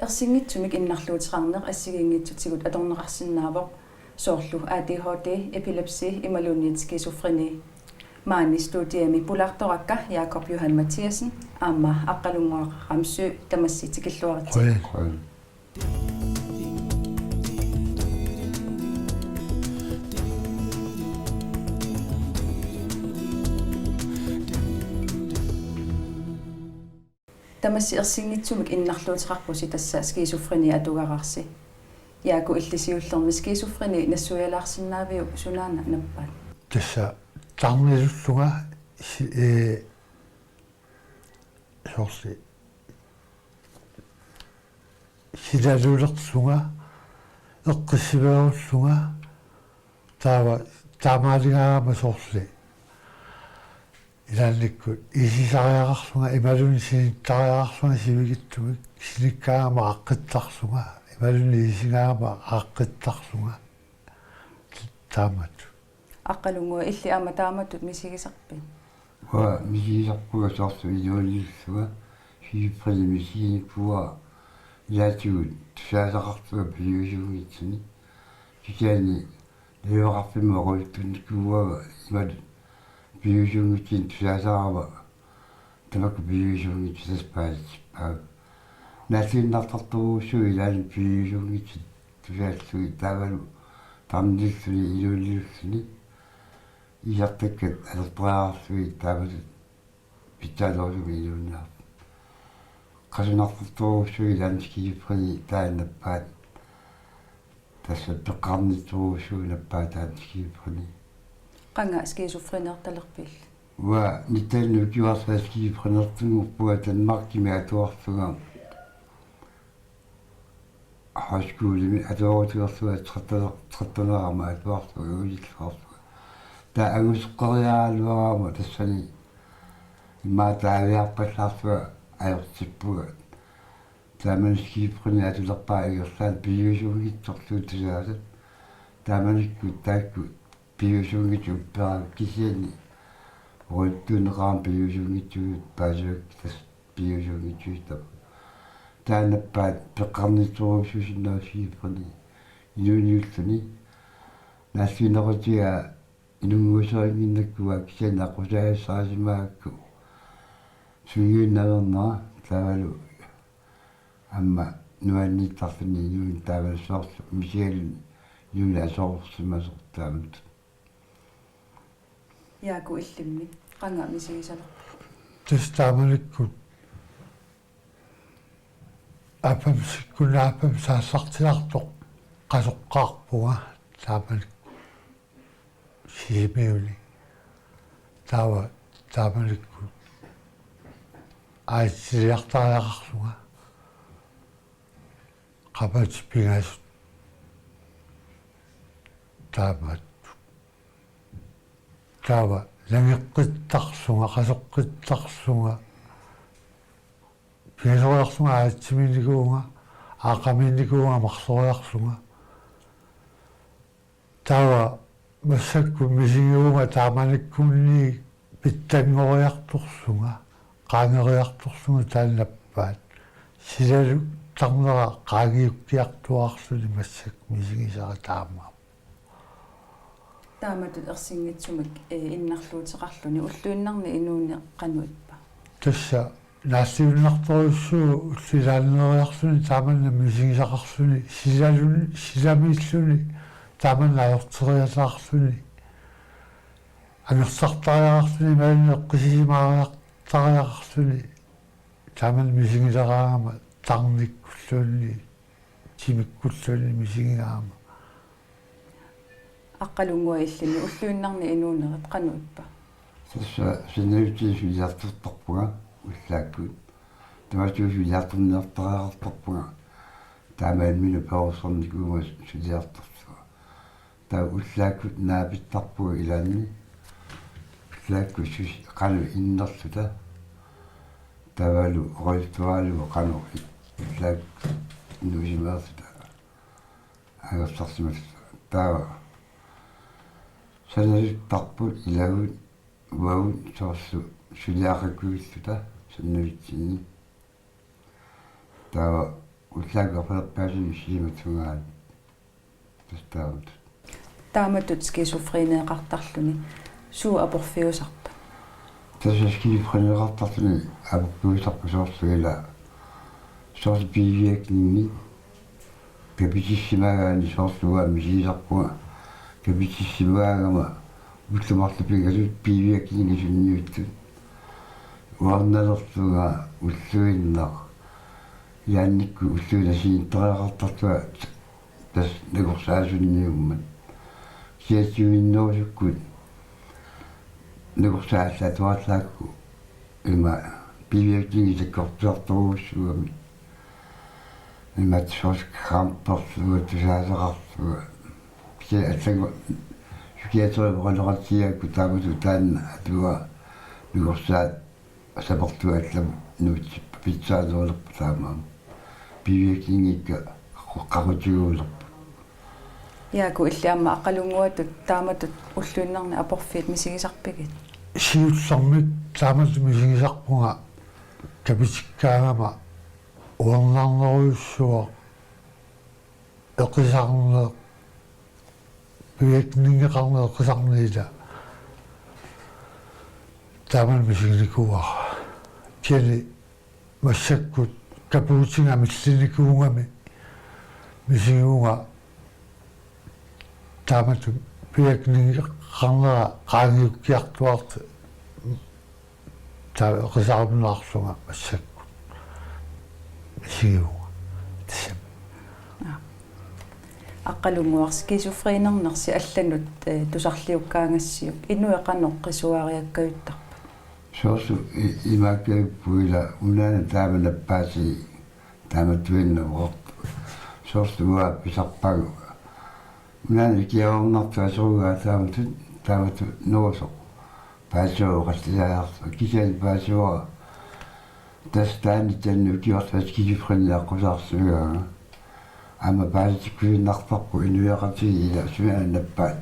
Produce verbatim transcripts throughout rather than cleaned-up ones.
Ersinngitsumik innarluuteqarneq assigiinngitsutigut atorneqarsinnaavoq, soorlu A D H D, epilepsi imaluunniit skizofreni. Maani studiami pulaartorakka Jakob Johan Mathiassen aamma Aqqalunnguaq Ramsø, tamassi tikilluaritsi. Qujan. Qujan. Tamassi ersinngitsumik innarluuteqarpusi, tassa skizofreni atugaraarsi. Jaaku, illit siullermik skizofreni nassuialaarsinnaaviuk, sunaana nappaat? Tassa tarnilullunga si-, ee, soorlu silalulerlunga, eqqissiveerullunga, taava taamaaligaangama soorlu ilaannikkut iisisariaqarlunga imaluunniit sinittariaqarlunga sivikitsumik, sinikkaangama aaqqittarlunga imaluunniit iisigaangama aaqqittarlunga. Taamatut. Aqqalunnguaq, illit aamma taamatut misigisarpit? Uanga misigisarpunga, soorlu inuuniullunga skizofreni misiginikuuara, ilaatigut tusaasaqarlunga piviusuunngitsuni. Kisianni najugaqarfimmi oqaluttunnikuuara imatut: piviusuunngitsunik tusaasarama tamakku piviusuunngitsut tassa paasitippaat. Naalliunnartartorujussuuvoq ilaanni piviusuunngitsut tusaallugit, taavalu tarnilluni inuuniulluni iisartakkat atortariaqarlugit, taavalu pitsaanerusumik inuuniarluta. Qasunartorujussuuvoq ilaanni skizofreni taanna nappaat. Tassa peqqarnitorujussuuvoq nappaat taanna skizofreni. Qanga skizofrenertalerpit? Uanga nitten nioghalvfjerds skizofrenertunngorpunga, Danmarkimi atuarlunga højskolemi atuarutilerlunga tretten, trettenerama atuarlunga, uililluarlunga. Taava anguseqqeriaraluarama tassani immaqa taaviarpallaarlunga ajortippunga. Taamani skizofreni atulerpara ingerlaannaq piviusuunngitsorluunniit tusaasat. Taamanikkut taakku piviusuunngitsut upperaat, kisianni oqaluttuunneqarama piviusuunngitsuusut paasivakkit, tassa piviusuunngitsuusut tappavut. Taanna nappaat peqqarnitorujussuusinnaavoq skizofreni inuuniulluni. Naalliunnaqutiga inunnguuserinnginnakku uanga kisianni aqqusaagassarisimagakku sungiunnavernera, taavalu aamma nuanniittarluni inuuneq, taavalu soorlu misigaluni inuuneq aserorsimasoq taamatut. Jaaku, illimmi qanga misigisalerpit? Tassa taamanikkut halvfemsikkut halvfems aallartilaartoq qasoqqaarpunga taamanikkut Sisimiuni. Taava taamanikkut aatsiliartariaqarlunga, qapatit pingasut taamaattut. Taava nangeqqittarlunga, qasoqqittarlunga, pingasoriarlunga aatsimiinnikuuvunga, aaqqamiinnikuuvunga marloriarlunga. Taava massakkut misigivunga taamanikkunni pitsanngoriartorlunga, qaangeriartorlunga taanna nappaat. Silalu tarnera qaangiukkiartuaarluni massakkut misigisara taamaappoq. Taamatut ersinngitsumik, ee, innarluuteqarluni ulluinnarni inuuneq qanoq ippa? Tassa naalliunnartorujussuuvoq ulluilaanneeriarluni taamanna misigisaqarluni, silalun-, silamiilluni taamanna ajorteriataarluni, angersartariaqarluni, imaluunniit eqqissisimaariartariaqarluni, taamanna misigileraangama tarnikkulluunniit, timikkulluunniit misigigaangama. Aqqalunnguaq, illimmi ulluinnarni inuunerit qanoq ippa? Tassa saniatigut suliartortarpunga ullaakkut. Tamatigut suliartorniartariaqartarpunga. Taamaammat perorsornikuuvunga suliartorlunga. Taava ullaakkut naapittarpunga ilaanni. Ullaakkut sus-, qanoq innerluta. Taavalu oqaluttuaralugu qanoq i-, ullaakkut nuisimaarluta. Angersarsimalluta. Taava sanaluttarput ilagut uagut soorlu suliaqakuilluta sanalutsinni. Taava ullaakkut erfallerpaasuni siumatsugaat tassa taamatut. Taamatut skizofreniaqartarluni suut aporfiusarpa? Tassa skizofreniaqartarluni aporfiusarput soorlu ila. Soorlu bivirkningit. Kapitissimagaanni soorlu uanga misigisarpunga. Kapitissimagaangama ullut marluk pingasut bivirkningit sunniuttut. Uarnalerlunga ulluinnaq. Ilaannikkut ulluinnaq sinitteriaqartarlunga tassa nakorsaasunniummat. Kisianni siusinnerusukkut nakorsaassaat tuallaakku ima bivirkningit sakkortusartorujussuugamik. Ima soorlu kramperlunga tusaasaqarlunga. Kisianni allanngorpoq psykiaterip oqaloqatigiigakku taamatut taanna atuagaq nakorsaat sapertugallamut nuutsippat pitsaanerulerpoq taamaammat. Bivirkningikka qaqutiguulerput. Jaaku, illit aamma Aqqalunnguatut taamatut ulluinnarni aporfiit misigisarpigit? Siullermik taamatut misigisarpunga kapitikkaangama uernarnerujussuaq eqisarneq bivirkningeqarneq eqisarneq ila. Taamani misiginikuuara. Kisianni massakkut kapuutiga millinikuugami misigivunga taamatut bivirkningeqarnera qaangiukkiartuaartoq taava eqisarunnaarlunga massakkut misigivunga. Tassami. Aap. Aqqalunnguaq, skizofreninersi allanut, eh, tusarliukkaangassiuk inuit qanoq qisuariakkajuttarpat? Soorlu i-, imaakkajupput ila unaana taama nappaasii taamatuinnaq oqartoq. Soorlu uanga pisarpagu. Unaana ikiaroornartoq aserugaa taamatut, taamatut nerusoq. Paasivara oqallisaajartoq. Kisianni paasivara tassa taanna tannu ukiortaat skizofreni aqqusaarsimagaanga. Aamma paasitikkusuinnartarpoq inuiaqatigiit ila sunaana nappaat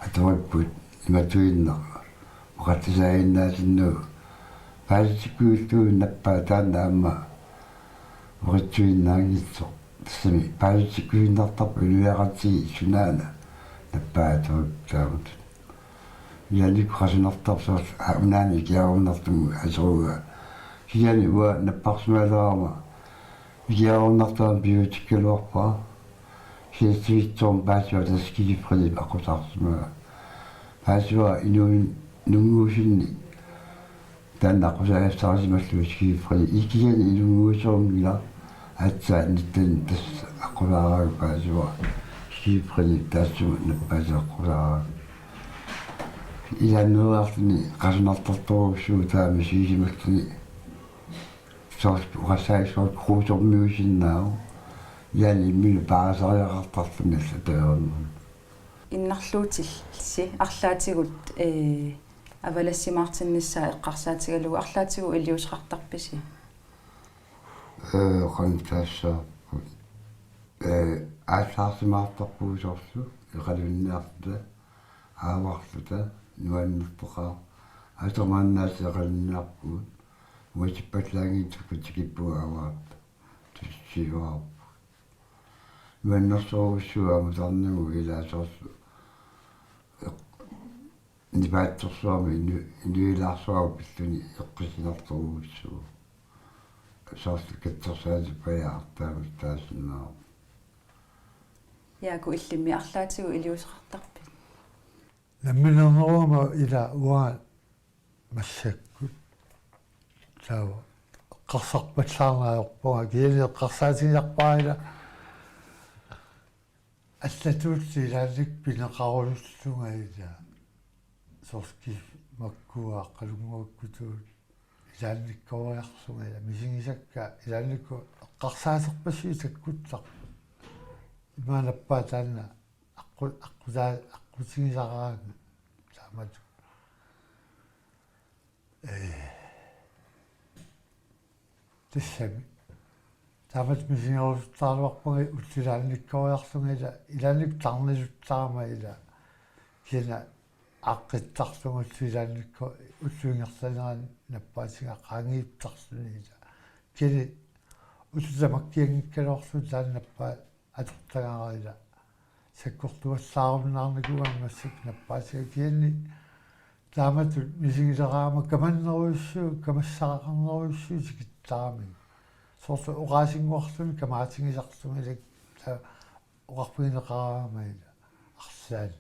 atoripput imatuinnaq. Oqallisaaginnaasinnagu paasitikkusullugu nappaat taanna aamma oqitsuinnaanngitsoq. Tassami paasitikkusuinnartarpoq inuiaqatigiit sunaana nappaat atoripput taamatut. Ilaannikkut qasunartarpoq soorlu, aa, unaana ikiaroornartumut aserugaa. Kisianni uanga napparsimalerama ikiaroornartumik piuutikkaluarpara. Kisianni sivitsoormi paasivara tassa skizofreni aqqusaarsimagaa. Paasivara inuuninni nunnguusinni taanna aqqusaagassarisimallugu skizofreni. Kisianni inunnguusorinngilaq aatsaat nitten tassa aqqusaaraagut paasivara. Skizofreni taassuma nappaasii aqqusaaraagut. Ilaanneeriarluni qasunartartorujussuuvoq taama misigisimalluni. Soorlu oqassaaq soorlu kruusormiusinnaavoq. Ilaanni imminut paarisariaqartarluni allatut ajornarpoq. Innarluutilsi arlaatigut, eh, avalassimaartinnissaa eqqarsaatigalugu arlaatigut iliuuseqartarpisi? Ee, qanoq taassavarput. Ee, aallaarsimaartarpugut soorlu, eqalunniarluta, aavarluta, nuannertoqaaq, atermaannaasi eqalunniarpugut, uatippallaanngitsukkut tikippugut aavaratta, tusiuaarpugut. Nuannersorujussuuvoq amutarnigu ilaa soorlu, eq-, nipaatsorsuarmik inu-, inuilaarsuarmik pilluni eqqissinartorujussuuvoq. Soorlu katsorsaatippajaaq taama taasinnaavoq. Jaaku, illimmi arlaatigut iliuuseqartarpit? Namminernerugama ila uanga massakkut. Taava eqqarsarpallaarneq ajorpunga, kisianni eqqarsaatigisarpara ila allatulli ilaanni pineqarusullunga ila. Soorlu makkua Aqqalunnguakkutut ilaannikkooriarlunga ila misigisakka ilaannikkut eqqarsaaterpassuit takkuttarput. Ima nappaat taanna aqqu-, aqqutaa-, aqqutigisaraangat taamatut. Ee. Tassami. Taamatut misigerusuttaraluarpunga ullut ilaannikkooriarlunga ila, ilaannikkut tarniluttarama ila. Kisianni aaqqittarlunga ullut ilaannikku-, ullut ingerlaneranni nappaatiga qaangiuttarluni ila. Kisianni Ullut tamakkianngikkaluarlugu taanna nappaat atortagara ila sakkortuallaarunnaarnikuugaanni massakkut nappaatiga kisianni taamatut misigileraangama kamannerujussuuvoq, kamassaqarnerujussuuvoq tikittarami. Soorlu oqaasinnguarluni kamaatigisarluni ilaa ta-, oqarfigineqaraangama ila arlaanni.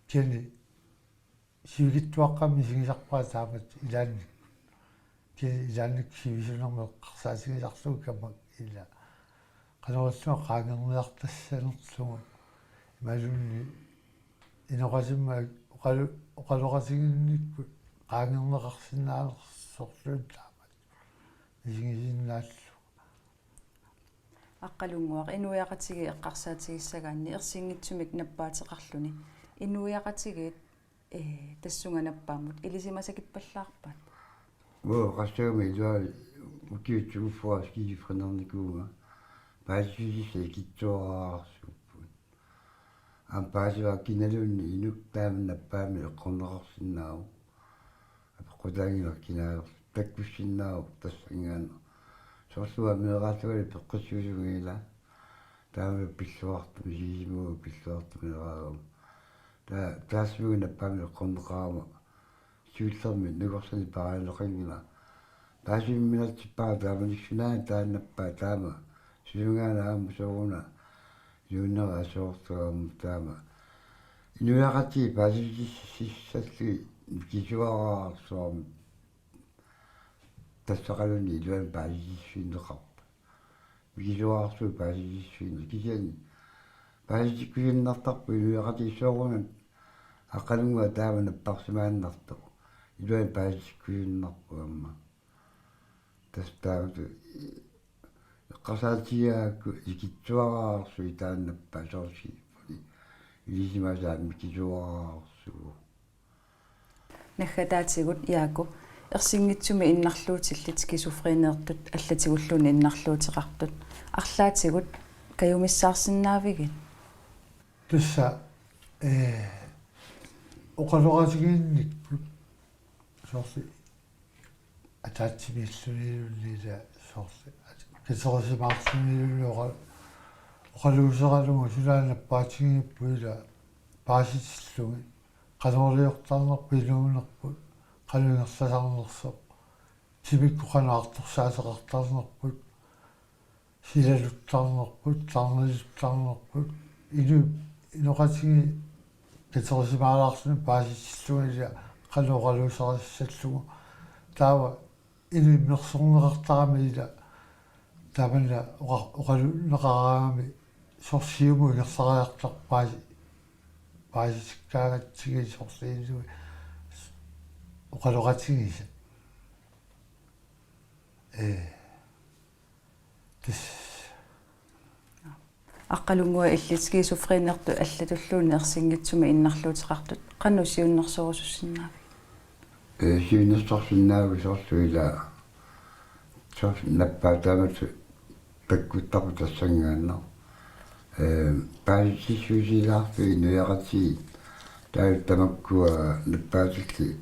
Kisianni sivikitsuaqqamik misigisarpara taamatut ilaannikkut. Kisianni ilaannikkut sivisunermik eqqarsaatigisarlugu kamma ila. Qanorluunniit qaangerniartassanerlugu imaluunniit inoqatimma oqalu-, oqaloqatiginnikkut qaangerneqarsinnaanersorluunniit taamatut. Misigisinnaallugu. Aqqalunnguaq, inuiaqatigiit eqqarsaatigissagaanni ersinngitsumik nappaateqarluni. Inuiaqatigiit, ee, tassunga nappaammut ilisimasakippallaarpaat? Uanga eqqarsaagama ilaa ukiut tjuguffa skifrunernikuuvunga. Paasissutissat ikittuararsuupput. Aamma paasivaat kinaluunniit inuk taama nappaamik eqqorneqarsinnaavoq. Apeqqutaanngilaq kinaagaluarlugu takkussinnaavoq tassanngaannaq. Soorlu uanga meeraallungali peqqissuusunga ila. Taama pilluartumik, sisimavunga pilluartumik meeraagama. Taa-, taassumunnga nappaamik eqqorneqarama. Siullermik nungussani paarineqanngilaq. Paasivimminertippara taamanikkut sunaana taanna nappaat taama. Susungaana aamma sooruna. Inuunera aserortuugama taama. Inuiaqatigiit paasissutissallugit mikisuararsuarmik. Tassaqalunni iluani paasissuinneqarput. Mikisuararsuupput paasissuineq kisianni. Paasitikkusunnartarput inuiaqatigiit soorunami. Aqqalunnguaq taama napparsimaannartoq. Iluani paasitikkusunnarpoq aamma. Tassa taamatut eqqarsaatigaakku ikittuararsuit taanna nappaat soorlu ilisimasaat mikisuararsuuvoq. Naggataatigut Jaaku, ersinngitsumik innarluutillit skizofreniortut allatigulluunniit innarluuteqartut, arlaatigut kajumissaarsinnaavigit? Tassa, ee, oqaloqatigiinnikkut soorlu ataatsimiilluniluunniit ila soorlu at-, katerisimaarluniluunniit oqa-, oqaluuseralugu sulaanna nappaatigigipput ila paasitillugit. Qanoriliortarnerput, inuunerput, qanoq ingerlasarnersoq, timikkut qanoq artorsaateqartarnerput, silaluttarnerput, tarniluttarnerput, inu-, inoqatigiit katerisimaalaarluni paasitillugit ila qanoq oqaluuserissallugu. Taava inuit immersorneqartarami ila tamanna oqa-, oqalunneqaraangami soorlu siumut ingerlariartarput paasi-, paasitikkaagatsigit soorlu inuit oqaloqatigisat. Ee. Tassa. Aqqalunnguaq, illit skizofreniortut allatulluunniit ersinngitsumik innarluuteqartut qanoq siunnersorusussinnaavigit? Ee, siunnersorsinnaavunga soorlu ila. Soorlu nappaat taamatut takkuttarput tassanngaannaq. Ee, paasissusilaartut inuiaqatigiit. Taava tamakkua nappaatillit.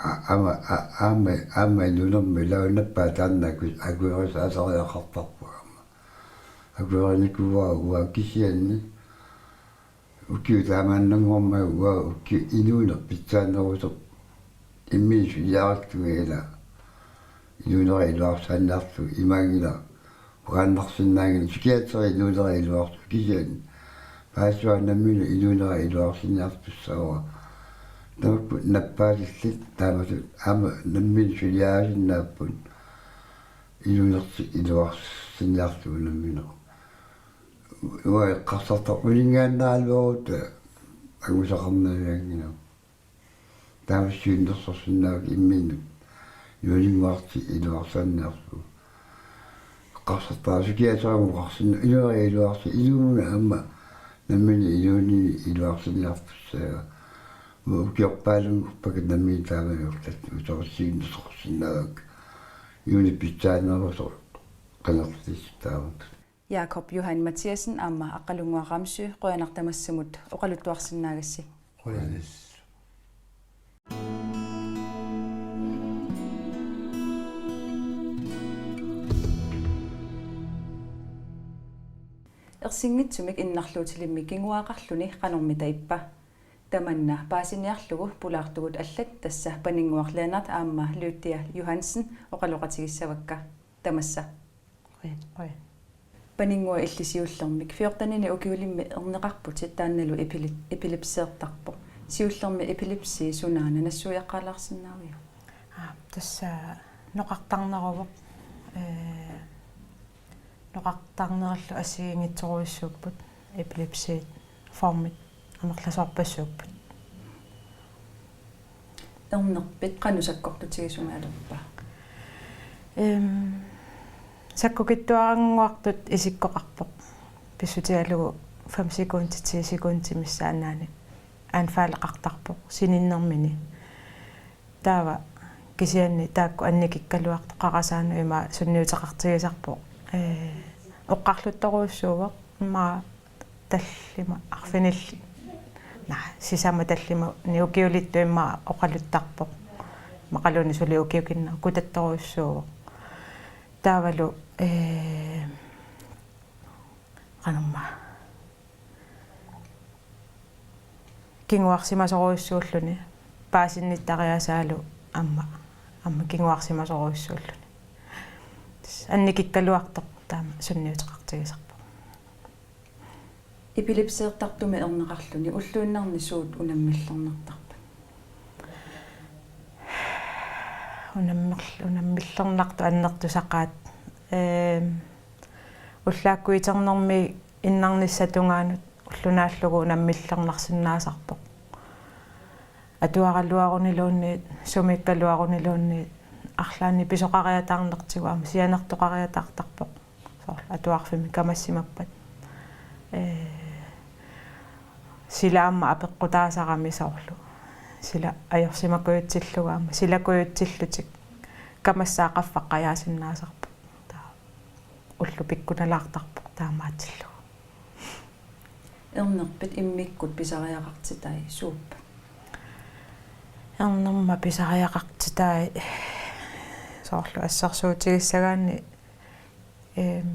A-, aamma, a-, aamma, aamma inuunermi ilaa nappaat taanna aku-, akuerisaasariaqartarpoq aamma. Akuerinikuuara uanga kisianni. Ukiut taamaannanngormata uanga ukiut inuuneq pitsaannerusoq imminut suliarillunga ila. Inuunera iluarsaanniarlugu imaanngilaq. Uaannarsinnaanngilaq psykiateri inuunera iluarsoq kisianni. Paasivara nammineq inuunera iluarsinniartussaavara. Tamakku nappaatillit taamatut aamma nammineq suliarisinnaapput. Inuunertik iluarsinniarlugu nammineq. Uanga eqqarsartarpunga uninngaannaraluarutta angusaqarnavianngilaq. Taava siunnersorsinnaavakka imminut. Inuuninnguartik iluarsaanniarlugu. Eqqarsartara psykiaterimut oqarsinnaavoq inuunera iluarsi-, inuuneq aamma nammineq inuunini iluarsinniartussaavaa. Uanga ukiorpaalunngorpakka nammineq taama ajortut utoqqaat siunnersorsinnaavakka. Inuuneq pitsaannerusoq qineqqutissaavoq. Jakob Johan Mathiassen aamma Aqqalunnguaq Ramsøe, qujanaq tamassimut oqaluttuarsinnaagassi. Qujanaq. Ersinngitsumik innarluutilimmik kinguaaqarluni qanormita ippa? Tamanna paasiniarlugu pulaartugut allat, tassa Paninnguaq Lennert aamma Lydia Johansen oqaloqatigissavakka. Tamassa. Qujan. Qujan. Paninnguaq, illit siullermik fjortenini ukiulimmi erneqarputit, taannalu epile-, epilepseertarpoq. Siullermik epilepsi sunaana nassuiaqqaalaarsinnaaviuk? Aa, tassa noqartarneruvoq, ee, noqartarnerullu assigiinngitsorujussuupput, epilepsiformit amerlasoorpassuupput. Ernerpit qanoq sakkortutigisumik atorpa? Ehm, sakkukitsuarannguartut isikkoqarpoq. Pissutigalugu fem sekundit, ti sekundit missaannaani anfaleqartarpoq sininnermini. Taava kisianni taakku annikikkaluartoq qarasaanut ima sunniuteqartigisarpoq. Ee, oqarluttorujussuuvoq, immaqa tallimat arfinillit. Naa, sisamat tallimat, ni ukiulittut immaqa oqaluttarpoq. Immaqaluunniit suli ukiukinnerit kutattorujussuuvoq. Taavalu, ee, qanormaa. Kinguarsimasorujussuulluni. Paasinnittariaasaalu aamma, aamma kinguarsimasorujussuulluni. Tassa annikikkaluartoq taama sunniuteqartigisarpoq. Epilepseertartumik erneqarluni ulluinnarni suut unammillernartarpat? Unammerl-, unammillernartut annertusaqaat. Ehm, ullaakkut iternermi innarnissap tungaanut ulloq naallugu unammillernarsinnaasarpoq. Atuaraluaruniluunniit, sumiikkaluaruniluunniit, arlaannik pisoqariataarnertigut aamma sianertoqariataartarpoq. Soorlu atuarfimmi kamassimappat. Ee, sila aamma apeqqutaasarami soorlu. Sila ajorsimakujutsillugu aamma silakujutsillutik kamassaat qaffaq qajaasinnaasarpoq. Taava ulloq pikkunalaartarpoq taamaatsillugu. Ernerpit immikkut pisariaqartitai suuppat? Ernerma pisariaqartitai soorlu assersuutigissagaanni, ehm,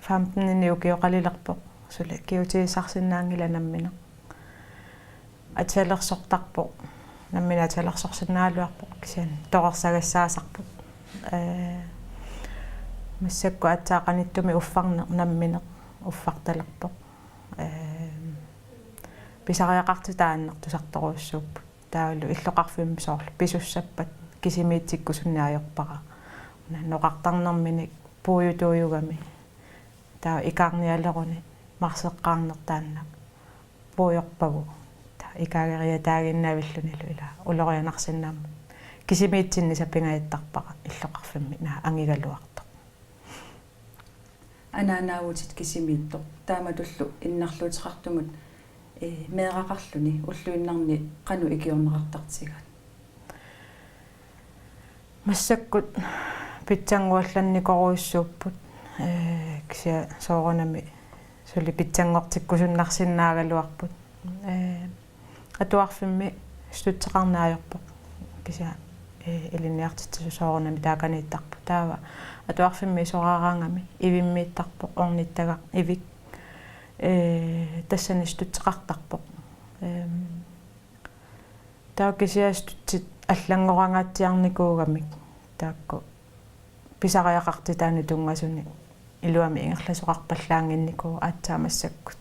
femtenini ukioqalilerpoq, suli kigutigissarsinnaanngilaq nammineq. Atisalersortarpoq, nammineq atisalersorsinnaagaluarpoq, kisianni torersagassaassarpoq. Ee, massakkut aatsaat qanittumi uffarneq nammineq uffartalerpoq. Ee, pisariaqartitai annertusartorujussuupput. Taavalu illoqarfimmi soorlu pisussappat kisimiitsikkusunneq ajorpara. Una noqartarnerminik puiutuujugami. Taava ikaarnialeruni marseqqaarneq taanna puiorpagu. Taava ikaageriataaginnavillunilu ila ulorianarsinnaammut. Kisimiitsinni sapingajattarpara illoqarfimmi naak angigaluartoq. Anaanaavutit kisimiittoq. Taamatullu innarluuteqartumut, ee, meeraqarluni ulluinnarni qanoq ikiorneqartartigaat? Massakkut pitsannguallannikorujussuupput, ee, kisianni soorunami suli pitsanngortikkusunnarsinnaagaluarput. Ee, atuarfimmi støtteqarneq ajorpoq. Kisianni, ee, ilinniartitsisut soorunami taakaniittarput. Taava atuarfimmi isoraaraangami ivimmiittarpoq, ornittaga ivik. Ee, tassani støtteqartarpoq. Ehm, taava kisianni støttit allanngorangaatsiarnikuugamik taakku pisariaqartitaanut tunngasunik iluamik ingerlasoqarpallaannginnikuuvoq aatsaat massakkut.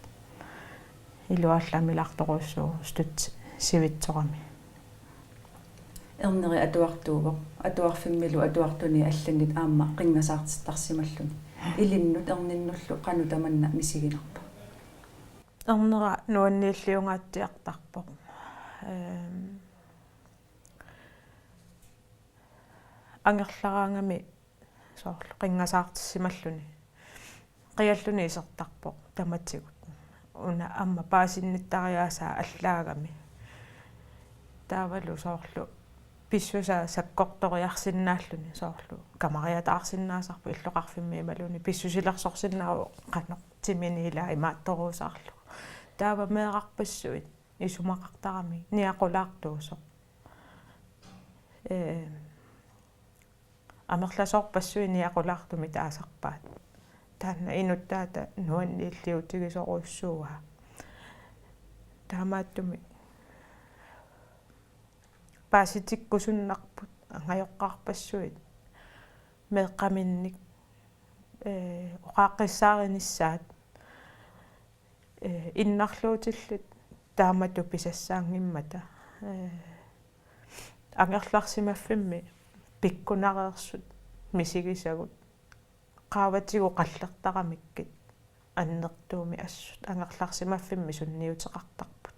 Iluaarlaamilaartorujussuuvoq støtti sivitsorami. Erneri atuartuuvoq, atuarfimmilu atuartuni allanit aamma qinngasaartittarsimalluni. Ilinnut erninnullu qanoq tamanna misiginarpa? Ernera nuanniilliungaatsiartarpoq. Ehm, angerlaraangami soorlu qinngasaartissimalluni. Qialluni isertarpoq tamatigut. Una aamma paasinnittariaasaa allaagami. Taavalu soorlu pissusaa sakkortoriarsinnaalluni soorlu kamariataarsinnaasarpoq illoqarfimmi imaluunniit pissusilersorsinnaavoq qanoq timini ilaa imaattoruusaarlugu. Taava meerarpassuit isumaqartaramik niaqulaartuusoq. Ee, amerlasoorpassuit niaqulaartumik taasarpaat. Taanna inuttaata nuanniilliutigisorujussuuaa. Taamaattumik paasitikkusunnarput angajoqqaarpassuit meeqqaminnik, ee, oqaaqqissaarinissaat, ee, innarluutillit taamatut pisassaanngimmata. Ee, angerlarsimaffimmi pikkunareersut misigisagut qaavatigut qallertaramikkit annertuumik assut angerlarsimaffimmi sunniuteqartarput.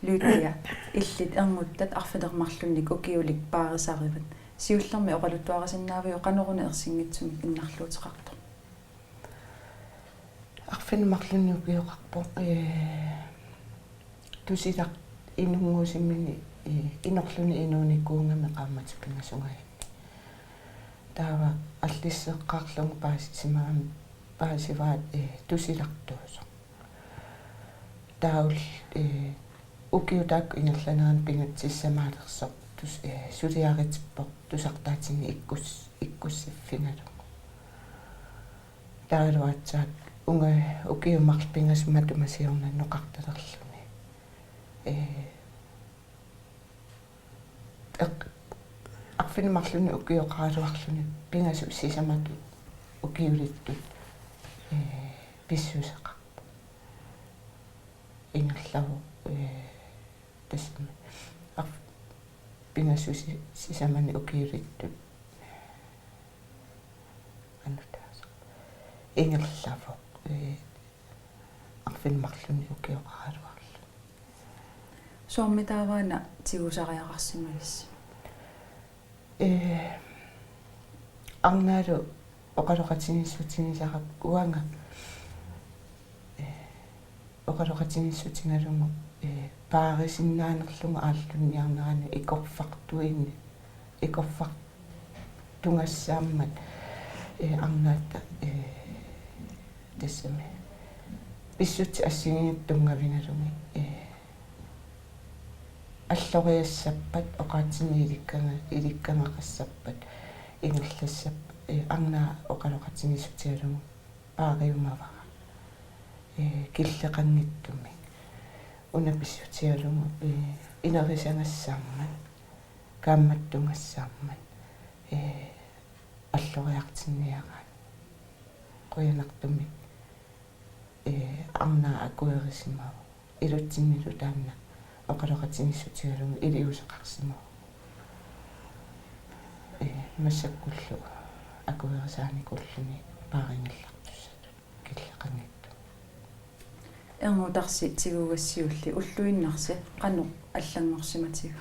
Lydia, illit ernguttat arfineq-marlunnik ukiulik paarisarivat. Siullermik oqaluttuarisinnaaviuk qanoruna ersinngitsumik innarluuteqartoq? Arfineq-marlunnik ukioqarpoq, ee, Tusilaq inunnguusimini, ee, inorluni inuunikuugami qaammatit pingasut ingaanni. Taava allisseqqaarlugu paasisimagami paasivaat, ee, Tusilartuusoq. Taava, ee, ukiut taakku ingerlaneranni pingajussamalersoq tus-, ee, suliaritippoq tusartaatini ikkus-, ikkussiffigalugu. Taavalu aatsaat uunga ukiut marluk pingasut matuma siorna noqartalerluni. Ee, eq-, arfineq-marlunnik ukioqaraluarluni pingasut sisamatut ukiulittut, ee, pissuseqarpoq. Ingerlavoq, ee, tassami. Arf-, pingasut si-, sisamanik ukiulittut. Anutaasoq. Ingerlavoq, ee, arfineq-marlunnik ukioqaraluarluni. Soormi taava una tigusariaqarsimavissi? Ee, arnaalu oqaloqatigiissutigisarpara uanga, ee, oqaloqatigiissutigalugu, ee, paarisinnaanerlugu aallunniarnerani ikorfartuini-, ikorfartugassaammat, ee, arnaatta, ee, tassami pissutsit assigiinngitsut tunngavigalugit, ee, alloriassappat, oqaatsinni ilikkanga-, ilikkagaqassappat, ingerlassappat, ee, arnaa oqaloqatigiissutigalugu paariumavara, ee, killeqanngitsumik. Una pissutigalugu, ee, inerisagassaammat, kaammattugassaammat, ee, alloriartinniaraanni. Qujanartumik, ee, arnaa akuerisimavoq. Ilutsinnilu taanna oqaloqatigiissutigalugu iliuuseqarsimavoq. Ee, massakkullu akuerisaanikuulluni paarigallartussatut killeqanngitsumik. Ernutarsi tigugassiulli ulluinnarsi qanoq allanngorsimatiga?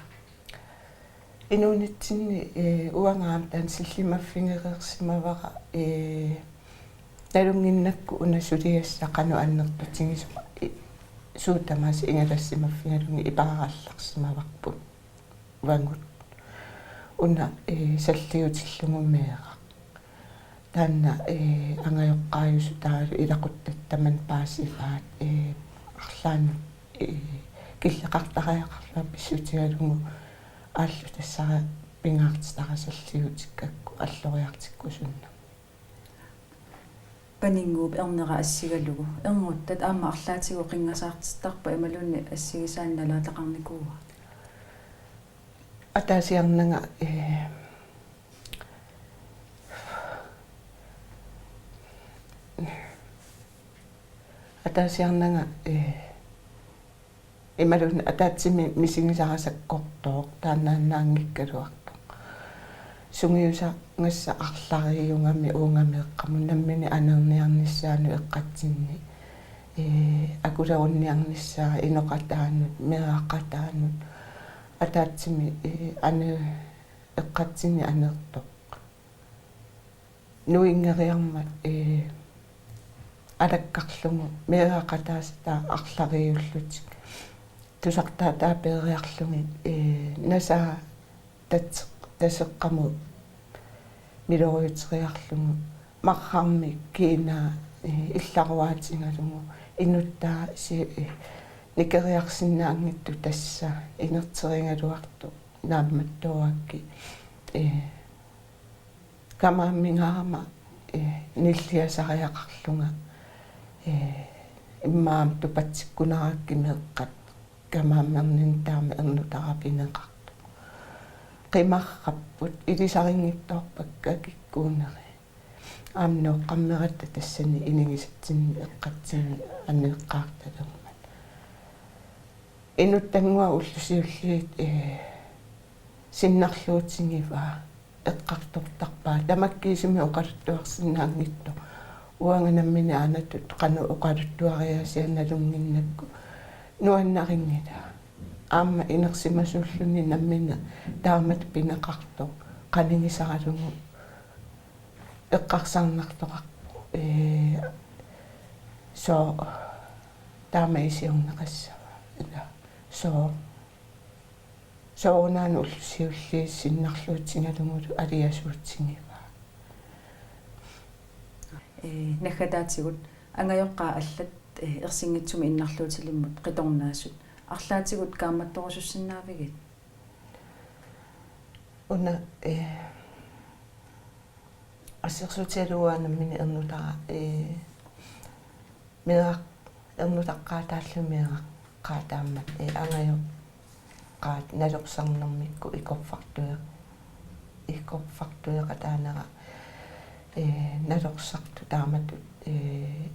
Inuunitsinni, ee, uanga aamma taanna sillimaffigereersimavara, ee, nalunnginnakku una suliassaq qanoq annertutigisoq, ee, suut tamaasa ingalassimaffigalugit ipaarallarsimavarput uagut. Una, ee, salliutillugu meeraq. Taanna, ee, angajoqqaajusutaavalu ilaquttatta tamanna paasivaat, ee, arlaannut, ee, killeqartariaqarlunga pissutigalugu aallutassara pingaartitara salliutikkakku alloriartikkusunnermik. Paninnguup ernera assigalugu. Ernguttat aamma arlaatigut qinngasaartittarpa imaluunniit assigisaannik nalaataqarnikuua? Ataasiarnanga, ee, ataasiarnanga, ee, imaluunniit ataatsimik misigisara sakkortooq taannaannaanngikkaluartoq. Sungiusagassaq arlariugami uunga meeqqamut nammineq anerniarnissaanut eqqatsinni, ee, akulerunniarnissaa inoqataanut, meeraqataanut, ataatsimik, ee, ane-, eqqatsinni anertoq. Nuinngeriarmat, ee, alakkarlugu meeraqataasat arlariullutik. Tusartaataa peeriarlugit, ee, nasaa tat-, taseqqamut miloriuteriarlugu. Marrarmik kiinaa, ee, illaruaatigalugu. Inuttaa si-, ee, nikeriarsinnaanngitsoq tassa inerterigaluartoq naammattooraki. Ee, kamaammigaama, Ee, nilliasariaqarlunga, ee, immaqa tupatsikkunarakkit meeqqat kamaammerninni taama ernutara pineqartoq. Qimarrapput, ilisarinngitsoorpakka kikkuuneri. Aamma nooqqammeratta tassani inigisatsinni eqqatsinni aneeqqaartalermat. Inuttannguaq ullut siulliit, ee, sinnarluutigivaa, eqqartortarpaa, tamakkiisumik oqaluttuarsinnaanngitsoq. Uanga nammineq aanatut qanoq oqaluttuariaasia nalunnginnakku nuannarinngilaa. Aamma inersimasuulluni nammineq taamatut pineqartoq qanigisaralugu eqqarsarnartoqarpoq. Ee, soo taama isiorneqassava. Ila. Soo. Soorunami ullut siulliit sinnarluutigalugulu aliasuutigivaa. Ee, naggataatigut angajoqqaat allat, ee, ersinngitsumik innarluutilimmut qitornaasut. Arlaatigut kaammattorusussinnaavigit? Una, ee, assersuutigalugu uanga nammineq ernutara, ee, meeraq-, ernutaqqaataalluni meeraqqaataammat, ee, angajoqqaat nalorsarnermikkut ikorfartue-, ikorfartueqataanera, ee, nalorsartut taamatut, ee,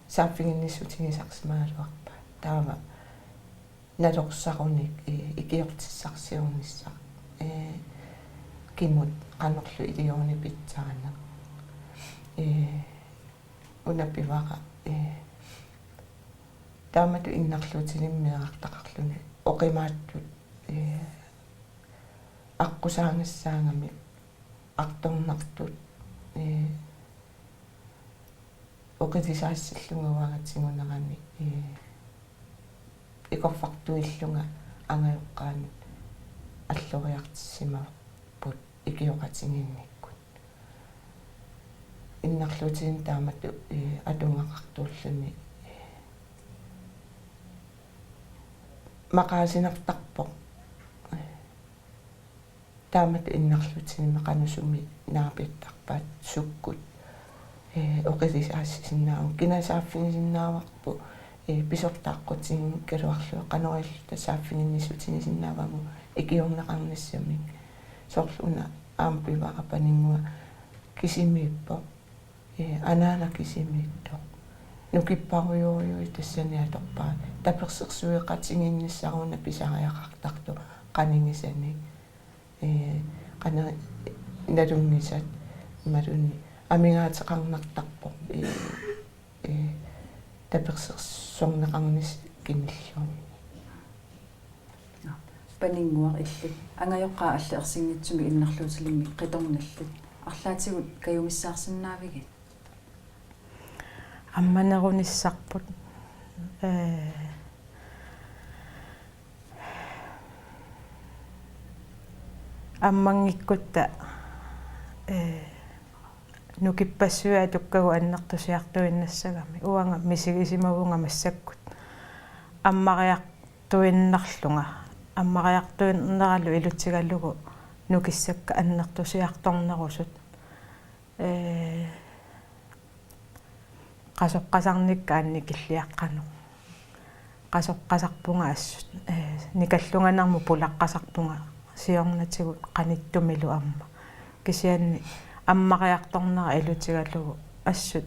saaffiginnissutigisarsimagaluarpaat. Taava nalorsarunik, ee, ikiortissarsiornissaq, ee, kimut qanorlu iliornini pitsaaneq. Ee, una pivara, ee, taamatut innarluutilimmik meerartaqarluni oqimaatsut, ee, aqqusaagassaagami artornartut, ee, oqilisaassillugu uanga tigunerani, ee, ikorfartuillunga angajoqqaanut alloriartissimavarput ikioqatigiinnikkut. Innarluutinik taamatut, ee, atugaqartuulluni, ee, maqaasinartarpoq. Taamatut innarluutinik qanoq sumi naapittarpaat sukkut, ee, oqilisaassisinnaavugut, kina saaffigisinnaavarput, ee, pisortat aqqutiginngikkaluarlugit qanoq ililluta saaffiginnissutigisinnaavarput ikiorneqarnissamik. Soorlu una aamma pivara Paninnguaq kisimiippoq. Ee, anaana kisimiittoq. Nukipparujorujuit tassani atorpaa. Tapersersueqatigiinnissara una pisariaqartartoq qanigisanik. Ee, qani-, nalunngisat imaluunniit amigaateqarnartarpoq. Ee, ee, tapersersorneqarnissaq kimilluunniit. Paninnguaq, illit angajoqqaat allat ersinngitsumik innarluutilimmik qitornallit. Arlaatigut kajumissaarsinnaavigit? Ammanerunissarput. Ee, ammanngikkutta, ee, nukippassuit atukkagut annertusiartuinnassagami. Uanga misigisimavunga massakkut ammariartuinnarlunga. Ammariartuinneralu ilutigalugu nukissakka annertusiartornerusut. Ee, qasoqqasarnikka annikilliaqqanut. Qasoqqasarpunga assut. Ee, nikallunganermut pulaqqasarpunga siornatigut qanittumilu aamma. Kisianni ammariartornera ilutigalugu assut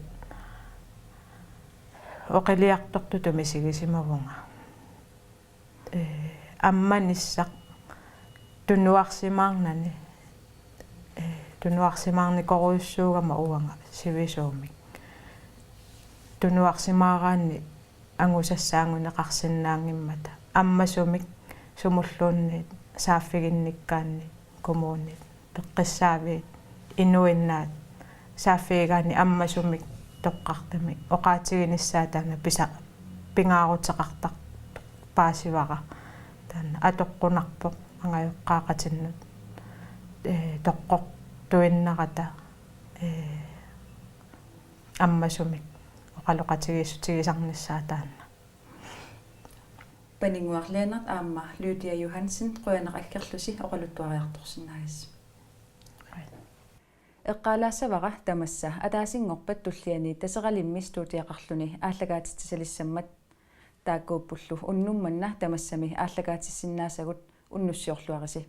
oqiliartortutut misigisimavunga. Ee, ammanissaq tunuarsimaarnani, ee, tunuarsimaarnikorujussuugama uanga sivisuumik. Tunuarsimaaraanni angusassaannguneqarsinnaanngimmata. Ammasumik sumulluunniit saaffiginnikkaanni kommunit peqqissaaviit inuinnaat saaffigigaanni ammasumik toqqartumik oqaatiginissaat taanna pisa-, pingaaruteqartarpaasivara. Taanna atoqqunarpoq angajoqqaaqatinnut, ee, toqqortuinnarata, ee, ammasumik oqaloqatigiissutigisarnissaa taanna. Paninnguaq Lennert aamma Lydia Johansen, qujanaq aggerlusi oqaluttuariartorsinnaagassi. Eqqaalaassavara tamassa ataasinngorpat tulliani Taseralimmi studiaqarluni aallakaatitsisalissammat. Taakkuuppullu unnuk manna tamassami aallakaatissinnaasagut, unnussiorluarisi.